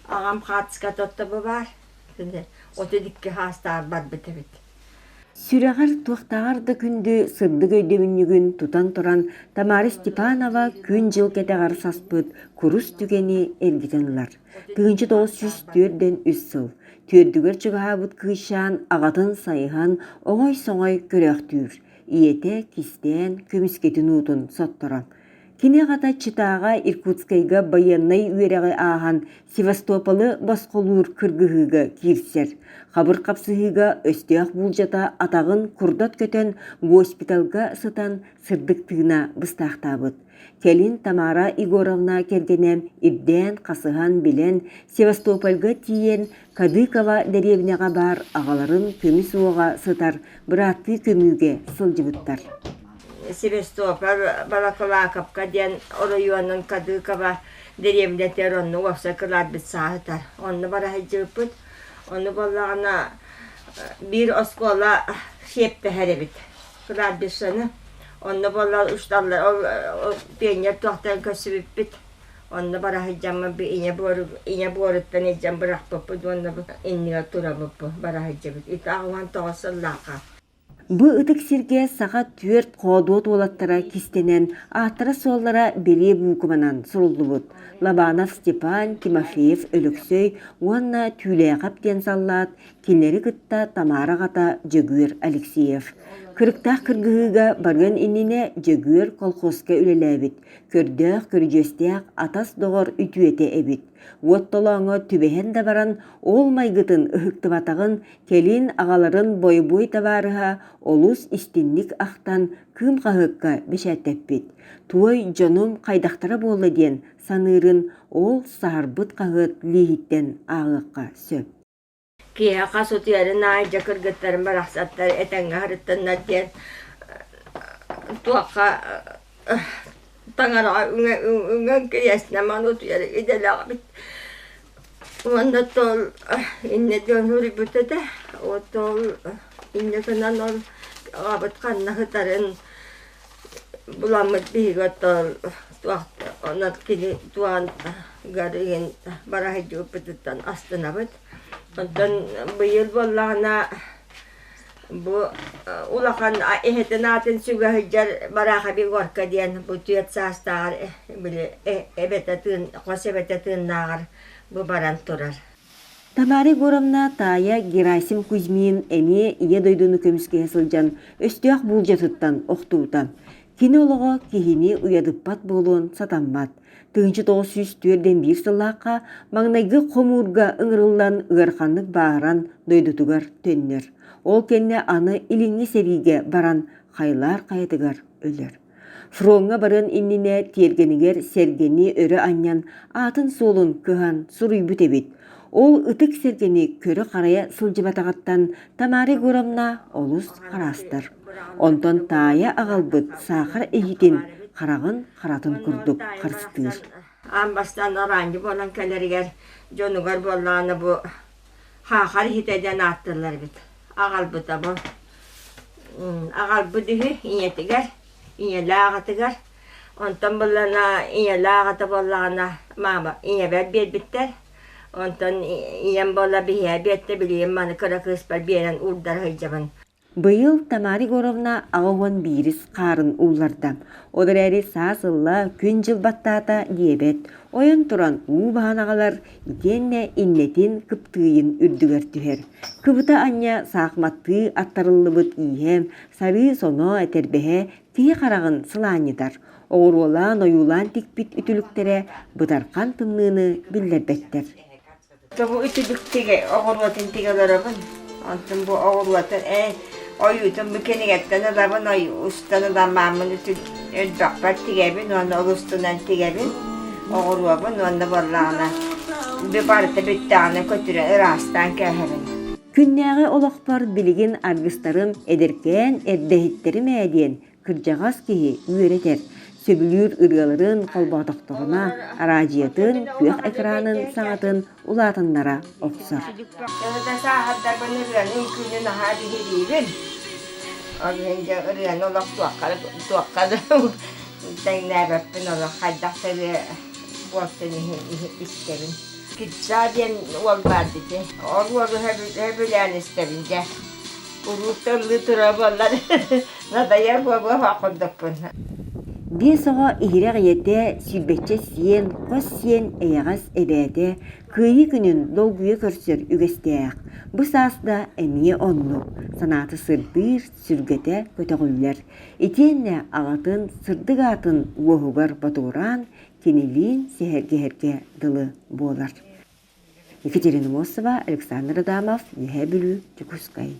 Аҕам хаартыската отто баар. 32 саастаах барбыт эбит. Сүрэҕэр туохтааҕар да күндү сырдык өйдөбүнньүгүн тутан туран Тамара Степанова күн-дьыл кэтэҕэр саспыт курус түгэни эргитэн ылар. 1943 сыл түөрдүгэр чугаһаабыт кыысчаан аҕатын сайыһан оҥой-соҥой көрөөхтүүр, ийэтэ кистээн көмүскэтин уутун сотторо. Кини аҕата Читаҕа Иркутскайга байыаннай үөрэҕи ааһан Севастополы босхолуур кыргыһыыга киирсэр. Хабыр хапсыһыыга өстөөх буулдьата атаҕын курдат көтөн госпиталга сытан сырдык тыына быстаахтаабыт. Кэлин Тамара Егоровна кэргэнэ ирдээн, хасыһан, билэн Севастопольга тиийэн Кадыкова дэриэбинэҕэ баар аҕаларын көмүс уоҕа сытар бырааттыы көмүүгэ сылдьыбыттар. Севастополь Балакылаакапка диэн оройуонун Кадыкова дэриэбинэтигэр онно уопсай кылаарбыт сааһытар. Онно бара сылдьыбыппыт. Ону буоллаҕына биир оскуола сиэптэһэр эбит кылаабишаны. Онно буолла усталлар ол пионер туохтан көрсүбүппүт. Онно бара сылдьаммын би ийэ буору ийэ буоруттан илдьэн бырахпыппыт уонна бу иннигэр турабыппыт бара сылдьабыт. Ити 89 сыллаахха. Бу ытык сиргэ саха түөрт хоодуот уолаттара кистэнэн, ааттара-суоллара бэлиэ буукубанан суруллубут. Лобанов Степан, Тимофеев Өлөксөй уонна Түүлээхэп диэн саллаат кинилэри кытта Тамара аҕата Дьөгүөр Алексеев. Кырыктаах кыргыһыыга барыан иннинэ Дьөгүөр колхозка үлэлээбит, көрдөөх көрүдьүөстээх атас-доҕор үтүөтэ эбит. Уот толооҥҥо түбэһэн да баран, ол майгытын ыһыктыбатаҕын Кэлин аҕаларын бойобуой табаарыһа олус истинник ахтан Кыым хаһыакка бэчээттэппит. Туой дьонум хайдахтара буолла диэн саныырын ол саһарбыт хаһыат лииһиттэн ааҕыахха сөп. Киэһэ хас утуйарын аайы дьэ кыргыттарым барахсаттар этэҥҥэ аһарыттаннар диэн туохха таҥараҕа үҥэн кириэстинэман утуйар идэлээхпит. Уонна тол иннэ диэн суруйбут этэ. Вот ол иннэ гынан ол аҕабыт ханна сытарын буламмыт биһиги оттон туох онон кини туоҕан игин бара сылдьыбыппытыттан астынабыт. Онтон быйыл буоллаҕына бу улахан эһэтин аатын сүгэ сылдьар Бараахаби Горка диэн бу түөрт саастааҕар били эбэтэ тыын хос эбэтэ тыыннааҕар бу баран турар. Тамара Егоровна таайа Герасим Кузьмин эмиэ Ийэ дойдуну көмүскэһэ сылдьан өстөөх буулдьатыттан охтубута. Кини олоҕо киһини уйадыппат буолуон сатаммат. 1941 сыллаахха маҥнайгы хомуурга ыҥырыллан ыараханнык бааһыран дойдутугар төннөр. Ол кэннэ аны илиҥҥи сэриигэ баран Хайлар хайатыгар өлөр. Фроҥҥа барыан иннинэ тиэргэнигэр сэргэни өрө анньан аатын-суолун кыһан суруйбут эбит. Ол ытык сэргэни көрө-харайа сылдьыбатаҕыттан Тамара Егоровна олус хараастар. Онтон таайа аҕалбыт саахар иһитин хараҕын харатын курдук харыстыыр. Аан бастаан араанньы буолан кэлэригэр дьонугар буоллаҕына бу хаахар иһитэ диэн ааттыыллар эбит. Аҕалбыта бу. Аҕалбыт үһү ийэтигэр, ийэлээх аҕатыгар. Онтон буллана ийэлээх аҕата буоллаҕына маама ийэбэр биэрбиттэр. Онтон ийэм буолла биһиэхэ биэртэ билигин маны кыра кыыспар биэрэн уурдара сылдьабын. Быйыл Тамара Егоровна 81-ис хаарын уулларда. Ол эрээри саас ылла, күн-дьыл баттаата диэбэт. Ойон туран уу баһан аҕалар, итиэннэ иннэтин кыптыыйын үрдүгэр түһэр. Кыбыта анньа саахматтыы аттарыллыбыт ииһэ, сарыы соноо этэрбэһэ киһи хараҕын сылаанньытар. Оҕуруолаан ойуулаан тикпит үтүлүктэрэ бытархан тымныыны биллэрбэттэр. Бу үтүлүк тигэ оҕуруотун тигэ олоробун. Онтон бу оҕуруотун ээ ойуутун бу кинигэттэн ылабын, ой устан ылан мааммын өлбөхпөр тигэбин уонна ол устунан тигэбин оҕуруобун уонна буоллаҕына бү барыта бүттэҕинэ көтүрэн ыраастаан кээһэбин. Күннээҕи олохпор билигин аргыстарым эдэркээн эрдэһиттэрим ээ диэн Кырдьаҕас киһи үөрэтэр, сөбүлүүр ырыаларын холботохторуна, араадьыйатын күөх экранын саҥатын улаатыннара охсор. Төһө да сааһырдарбын ырыаны үҥкүүнү наһаа биһириибин. Ол иһин дьэ ырыаны олох туохха туохха да тэҥнээбэппин олох хайдах да ырыа буолтун иһин истэбин. Китса диэн уол баар дии. Ол уолу сөбүлээн истэбин дьэ. Куруук ыллыы турар буоллар надайар буолуох курдукпун. Биэс оҕо иһирэх ийэтэ, сүүрбэччэ сиэн, хос сиэн эйэҕэс эбээтэ Кыайыы күнүн долгуйа көрсөр үгэстээх. Бу саас да эмиэ оннук, санаата сырдыыр, сүргэтэ көтөҕүллэр. Итиэннэ аҕатын сырдык аатын уоһугар ботугураан, кинилиин сэһэргэһэргэ дылы буолар. Екатерина Мосова, Александр Адамов, Үөһээ Бүлүү, Дьокуускай.